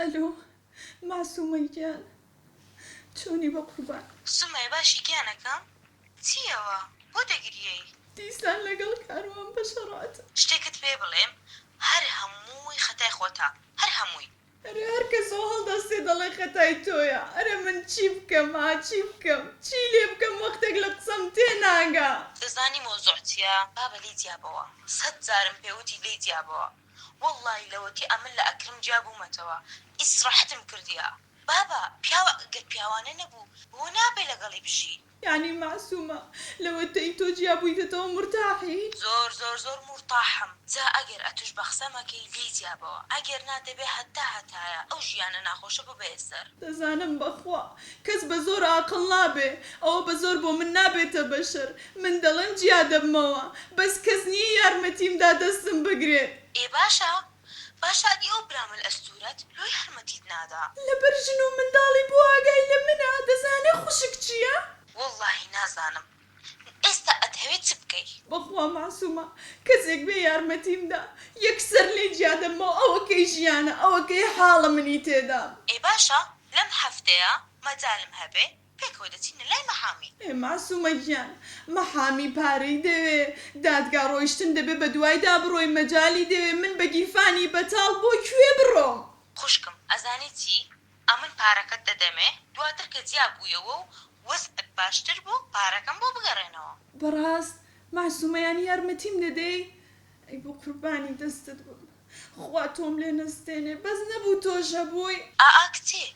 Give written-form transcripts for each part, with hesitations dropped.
ئەلۆ مەعسومە گیان چۆنی بەقوربان. سومەیە باشی گیانەکەم چیەوە بۆ دەگریەی؟ دیسان لەگەڵ کاروان بەشەڕاتم. شتێکت پێ بڵێم هەر هەمووی خەتای خۆتە هەر هەمووی. ئەرێ هەر کەس وا هەڵدەستێ دەڵێ خەتای تۆیە ئەرێ من چی بکەم ها چی بکەم چی لێ بکەم وەختێک لە قسەم تێ ناگا. دەزانی مەوزوع چیە بابە لێی جیابەوە سەت جارم پێ وتی لێی جیابەوە وەڵڵاهی لەوەتی ئەمن لە ئەکرم جیا بوومەتەوە ئیسڕاحەتم کردیە بابە پیاوە گەر پیاوانە نەبوو بۆ نابێ لەگەڵی بژی. یانی مەعسومە لەوەتەی تۆ جیا بویتەتەوە مورتاحی؟ زۆر زۆر زۆر مورتاحم جا ئەگەر ئەتوش بەقسە مەکەی لێی جیابەوە ئەگەر نا دەبێ هەتا هەتایە ئەو ژیانە ناخۆشە ببەیە سەر. دەزانم بەخوا کەس بەزۆر ئاقڵ نابێ ئەوە بەزۆر بۆ من نابێتە بەشەر من دەڵێم جیا دەبمەوە بەس کەس نیە یارمەتیم دا دەستم بگرێت. ئێ باشە باشە ئەدی ئەو برا مل ئەستورەت لۆ یارمەتیت نادا. لەبەر ژن و منداڵی بۆ ئاگای لە منە دەزانێ خوشک چیە. وەڵاهی نازانم ئێستا ئەتهەوێ چ بکەی. بەخوا مەعسومە کەسێک بێ یارمەتیم دا یەکسەر لێی جیا دەبمەوە ئەوە کەی ژیانە ئەوە کەی حاڵە منی تێدام. ئێ باشە لەم هەفتەیە مەجالم هەبێ پێکەوە دەچینە لای مەحامی. ئێ مەعسومە گیان مەحامی پارەی دەوێ دادگا ڕۆیشتن دەبێ بەدوایدا بڕۆی مەجالی دەوێ من بە گیرفانی بەتاڵ بۆ کوێ بڕۆم. خوشکم ئەزانی چی ئەمن پارەکەت دەدەمێ دواتر کە جیا بوویەوە و وەزعت باشتر بوو پارەکەم بۆ بگەڕێنەوە. بەڕاست مەعسومە یانی یارمەتیم دەدەی؟ ئەی بۆ قوربانی دەستت بم خوا تۆم لێ نەستێنێ بەس نەبوو تۆش هەبووی. ئائا کچێ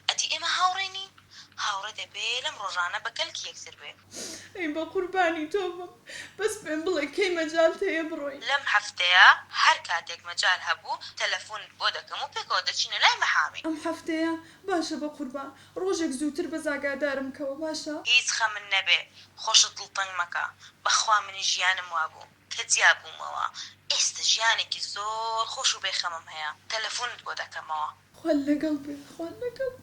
ئەدی ئێمە هاوڕێ نین؟ هاوڕێ دەبێ لەم ڕۆژانە بە کەلکی یەکتر بێ. ئەی بە قوربانی تۆ بم بەس پێم بڵێ کەی مەجالت هەیە بڕۆین؟ لەم هەفتەیە هەر کاتێک مەجال هەبوو تەلەفونت بۆ دەکەم و پێکەوە دەچینە لای مەحامی. ئەم هەفتەیە؟ باشە بەقوربان ڕۆژێک زووتر بەس ئاگادارم کەوە باشە؟ هیچ خەمت نەبێ خۆشت دڵتەنگ مەکە بەخوا منیش ژیانم وابوو کە جیا بوومەوە ئێستە ژیانێکی زۆر خۆش و بێ خەمم هەیە تەلەفونت بۆ دەکەمەوە. خوات لەگەڵ بێ خوات لەگەڵ بێ.